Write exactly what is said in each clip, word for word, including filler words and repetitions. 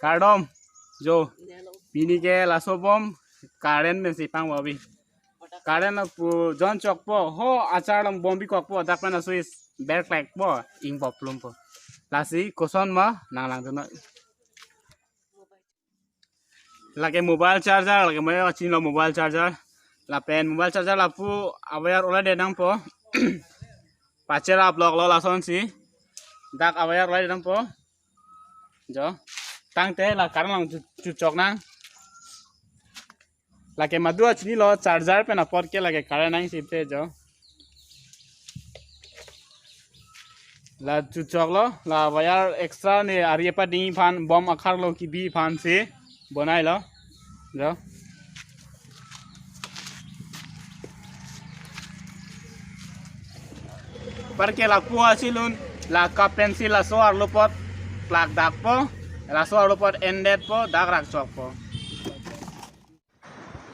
Kardom, jo, pini ke laso bom, current pensi pangbobi. Current pu jon chokpo, ho achar along bom bikokpo, dak pen a-switch berklekpo, ingbop plumpo. Lasi koson ma, nanglang dunnon. Lake mobile charger, lake mo chinilo mobile charger. Lapen mobile charger lapu a-wire ola denangpo. Pacherap loklo lasonsi. Dak a-wire ola denangpo. Jo. Tangte la current along chu-, chuchok nang. Lake madu a chinilo charger pen apot ke lake current nangsipte jo. La chuchoklo, la wire extra ne ari pading aphan bom akharlo kibi aphansi bonailo. Jo. Anparke lapu asilun, la cup pensi laso arlo apot plak dakpo, laso arlo apot endetpo, dak rakchokpo.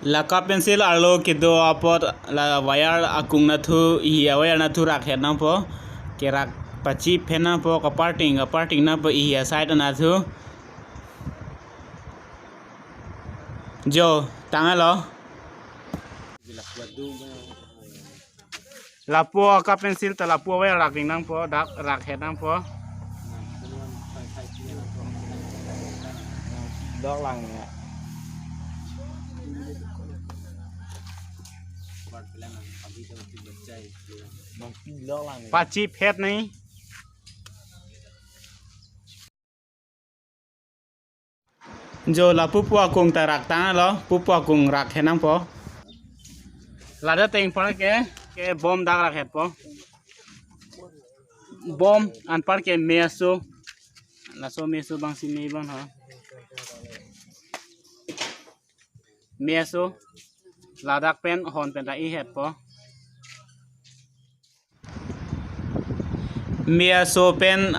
La cup pensi arlo kedo apot la wire akung nathu, ihi a-wire nathu rakhet nangpo. Kerak pachiphe nangpo, kaparting, kaparting nangpo ihi a-side nathu. Jo, tanglo. Lapu a-cup pensi ta lapu a-wire rakding nangpo, dak rakhet nangpo. Lok lang ya. Lok lang ya. Pachiphet nai. Jo la pupu akung ta raktanglo, pupu akung rakhe nangpo. Ladak teng anparke, ke bom dak rakhetpo. Bom anparke me aso. Laso me aso abangsi me abang ha. Me aso. Ladak pen hon pen ta ihetpo. Me aso pen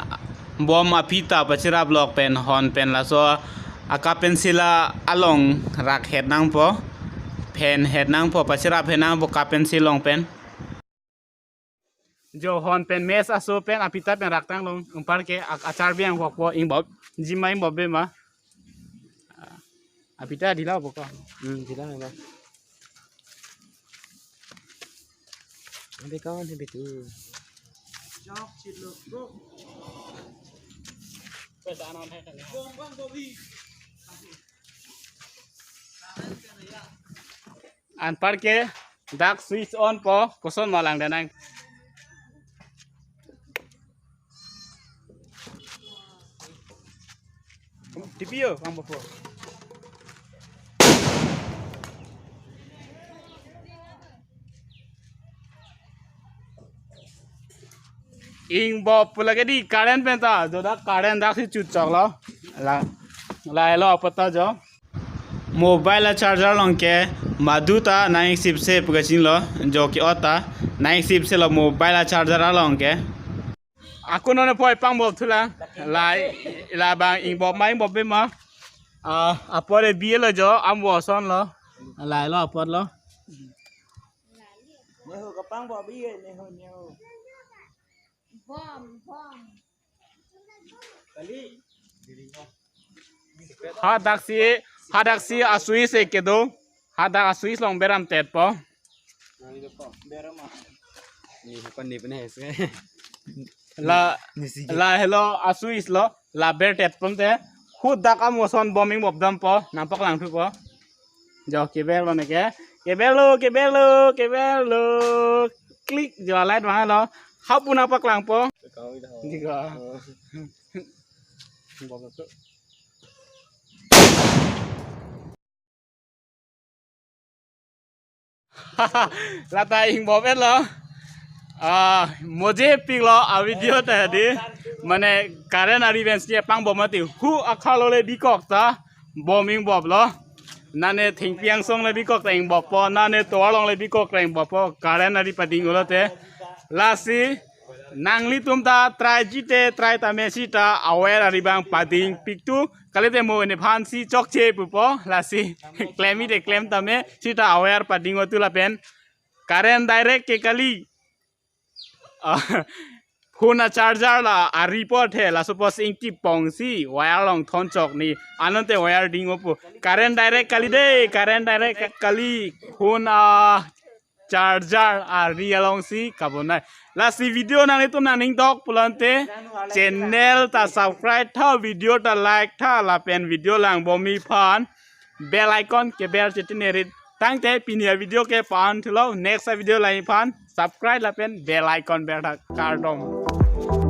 bom aphi ta pachirap lok pen hon pen laso a-cup pensi la along rakhet nangpo. Phenhet nangpo, pachiraphet nangpo cup pensi along pen. Jo hon pen me aso pen aphi ta pen raktang long. Anparke a-, achar biang hokpo ingbop. Jima ingbop be ma. Aphi ta dila bo ka. Hmm, dila ba. Ante kawan he betu. Anparke dak switch on po, koson ma langdam nang. T P O, kang bapo. Ingbop pu lake di current pen ta, jo dak current daksi chuchoklo. La, lahelo apot ta jo. Mobile a-charger along ke madu ta nang sipse pu kachinilo, jo ke-ot ta nang sipse lo mobile a-charger along ke. Ako non apoi pangbop thulang. Lai, labang ingbop ma ingbop be ma. Ah, apor e bi lo jo, amo asonlo. Lahelo apor lo. Neho kapangbop bi, neho, neho. Bom, bom. Kali. Hadaksi, hadaksi a-switch e kedo. Hadak a-switch along beram tetpo. Ni pan ni pan hai se. La, nisi lahelo a-switch lo, la ber tetpon te. Hadak amo ason bom ingbop dampo, nangpaklang thupo. Jo keber lo neke. Keber lo, keber lo, keber lo. Klik jo light vanglo. Hap pu nangpaklangpo. Dika. Lata ingbop etlo. Ah, moje piklo a-video ta di. Mane current ari pensi pangbom mati hu akhar lo le bikok ta bom ingboplo. Nane thengpi angsong le bikok ta ingboppo, nane tovar along le bikok ta ingboppo. Current ari pading ulote. Lasi nanglitum ta try jite, try tame sita a-wire ari abang pading piktu. Kalite mo nephan si chokche pupo, lasi klem ite klem tame sita a-wire pading otu lapen. Current direct ke kali. Ah, phone a charger la ari apot he, laso apotsi ingki pongsi wire along thon chok ni. Anante wire ding-o pu. Current direct kali de, current direct kali. Phone a charger ari alongsi kabonai. Lasi video nanglitum nangning dok pulote channel ta subscribe tha, video ta like tha, lapen video langbom aphan bell icon keber chetine rit. Tangte pini a video ke pan thulo, next a video lang aphan subscribe lapen bell icon ber tha, kardom.